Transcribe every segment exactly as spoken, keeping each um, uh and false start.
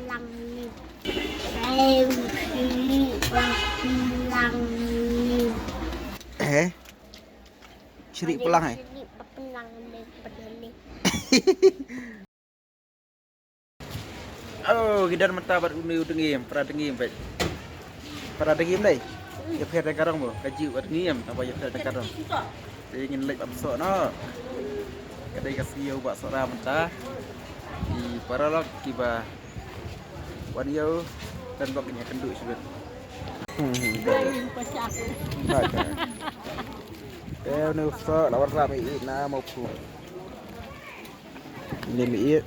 Lang ni. Em, sri ba lang ni. Eh? Sri pelang, eh? Sri ba pelang ni, pelang ni. Oh, ki don mynta bad une u dengim, para dengim bad. Para dengim dei. Ïa pher da ka rong mo, ka jiw bad dengim, naba ïa pher da ka rong. Te ngin leit bad soh noh. Ka dei ka siew bad sohra mynta. Ki paralok kiba wan ïew don bok ïa kynduh shibit. Hmm. Te une u soh la wanrah ïa i na mo phu. Lim ïa.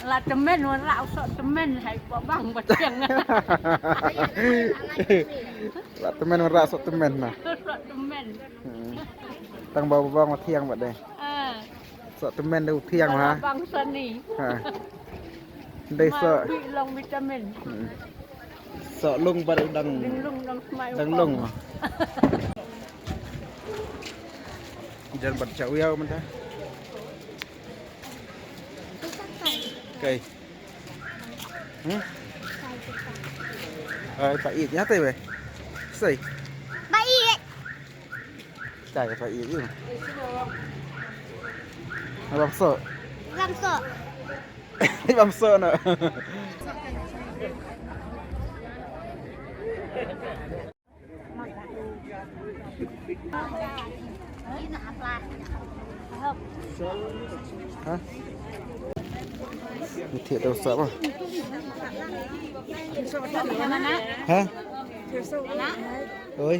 La tymmen, wanrah u soh tymmen, hai, ba bang ba tiang. La tymmen, wanrah soh tymmen na. Soh tymmen. Hmm. Tang ba bang ba tiang ba dei. Ah. Soh tymmen dei u tiang ha. Bang sani. Ha. Dei soh. Bi long vitamin. Hmm. Soh lung ba dang. Dang lung dang smai. Dang lung. Jan bat chau yau mynta. Kai. Hmm? Ai, pa it nya te we. Sei. Pa it. Kai pa it yu. Abang so. Abang so. Abang so na. Hah? Ni thiah da u soh ba. Hah? Oi.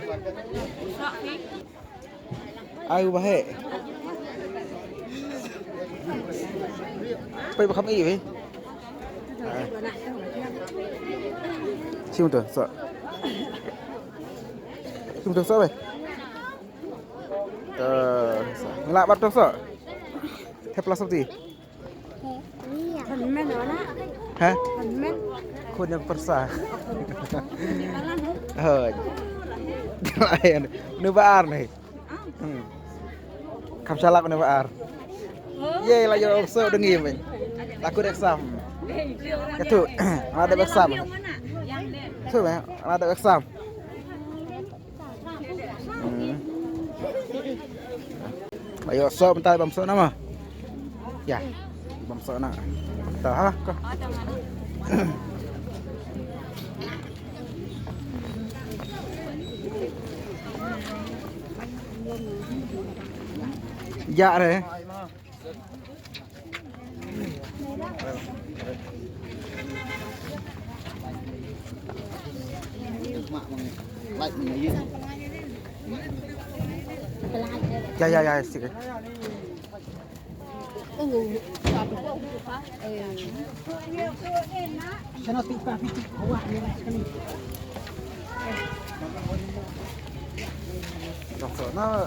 Ai u ba heh. Pei ba kham i wei. Shim to soh. Shim to soh wei. To soh. Ngi lah bat to soh. Thep la sopti. Hah? Khun ïa pyrsa. Hoi. Lain. Une ba ar ne. Hmm. Kham shalak une ba ar. Ye la ïoh soh dang ïa men. La kut exam. Katu. Ada exam. Tu me, ada exam. Hmm. Ayo soh mynta bam soh na ma. Ya. Bam soh na. Ta ha ko. Ya re. Ya ya ya sik. Doktor na.